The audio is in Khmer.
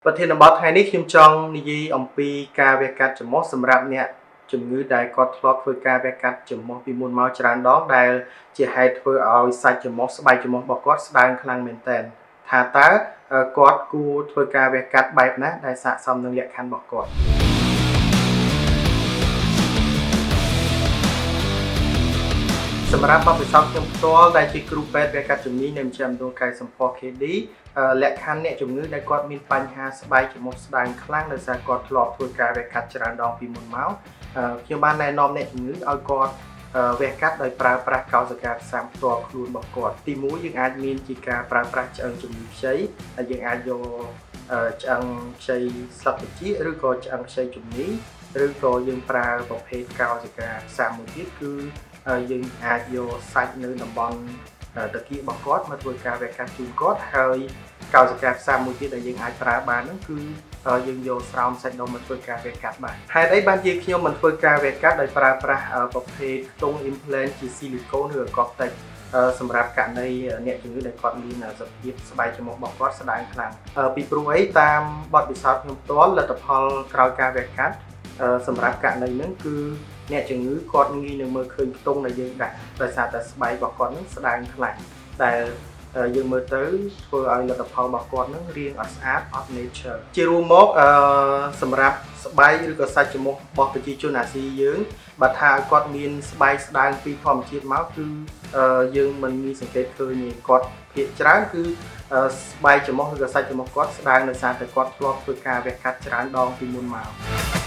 ប្រធានបទថ្ងៃនេះខ្ញុំចង់និយាយអំពីការវះកាត់ច្រមុះសម្រាប់អ្នកជំងឺដែលគាត់ធ្លាប់ធ្វើការវះកាត់ច្រមុះពីមុនមកច្រើនដងដែលជាហេតុធ្វើឲ្យសាច់ច្រមុះស្បែកច្រមុះរបស់គាត់ស្ដើងខ្លាំងមែនទែនថាតើគាត់គួរធ្វើការវះកាត់បែបណាដែលស័ក្តិសមនឹងលក្ខខណ្ឌរបស់គាត់សម្រាប់បទពិសោធន៍ខ្ញុំផ្ទាល់ដែលជាគ្រូពេទ្យវះកាត់ជំនាញនៅមជ្ឈមណ្ឌលកែសម្ផស្ស KD លក្ខខណ្ឌអ្នកជំងឺដែលគាត់មានបញ្ហាស្បែកច្រមុះស្ដើងខ្លាំងដោយសារគាត់ធ្លាប់ធ្វើការវះកាត់ច្រើនដងពីមុនមកខ្ញុំបានណែនាំអ្នកជំងឺឲ្យគាត់វះកាត់ដោយប្រើប្រាស់កោសិកាផ្សាំផ្ទាល់ខ្លួនរបស់គាត់ទីមួយយើងអាចមានជាការប្រើប្រាស់ឆ្អឹងជំងឺខ្ចីហើយយើងអាចយកឆ្អឹងខ្ចីស្លឹកត្រចៀកឬក៏ឆ្អឹងខ្ចីជំនីឬក៏យើងប្រើប្រភេទកោសិកាផ្សាំមួយទៀតគឺយើងអាចយកសាច់នៅតំបន់ត្រគាករបស់គាត់មកធ្វើការវះកាត់ជូនគាត់ហើយកោសិកាផ្សាំមួយទៀតដែលយើងអាចប្រើបានហ្នឹងគឺយើងយកស្រោមសាច់ដុំមកធ្វើការវះកាត់បាទហេតុអីបានជាខ្ញុំមិនធ្វើការវះកាត់ដោយប្រើប្រាស់ប្រភេទខ្ទង់ implant ជា silicone ឬក៏កតិចសម្រាប់ករណីអ្នកជំងឺដែលគាត់មានសភាពស្បែកច្រមុះរបស់គាត់ស្ដើងខ្លាំងពីព្រោះអីតាមបទពិសោធន៍ខ្ញុំផ្ទាល់លទ្ធផលក្រោយការវះកាត់សម្រាប់ករណីហ្នឹងគឺអ្នកជំងឺគាត់ងាយនឹងមើលឃើញខ្ទង់ដែលយើងដាក់ដោយសារតែស្បែករបស់គាត់ហ្នឹងស្ដើងខ្លាំងដែលយើងមើលទៅធ្វើឲ្យលទ្ធផលរបស់គាត់នឹងរាងអត់ស្អាតអត់ nature ជារួមមកអឺសម្រាប់ស្បែកឬក៏សាច់ច្រមុះរបស់ប្រជាជនអាស៊ីយើងបើថាគាត់មានស្បែកស្ដើងពីធម្មជាតិមកគឺយើងមិនងាយសង្កេតឃើញទេគាត់ភាគច្រើនគឺស្បែកច្រមុះឬក៏សាច់ច្រមុះគាត់ស្ដើងដោយសារតែគាត់ធ្លាប់ធ្វើការវះកាត់ច្រើនដងពីមុនមក។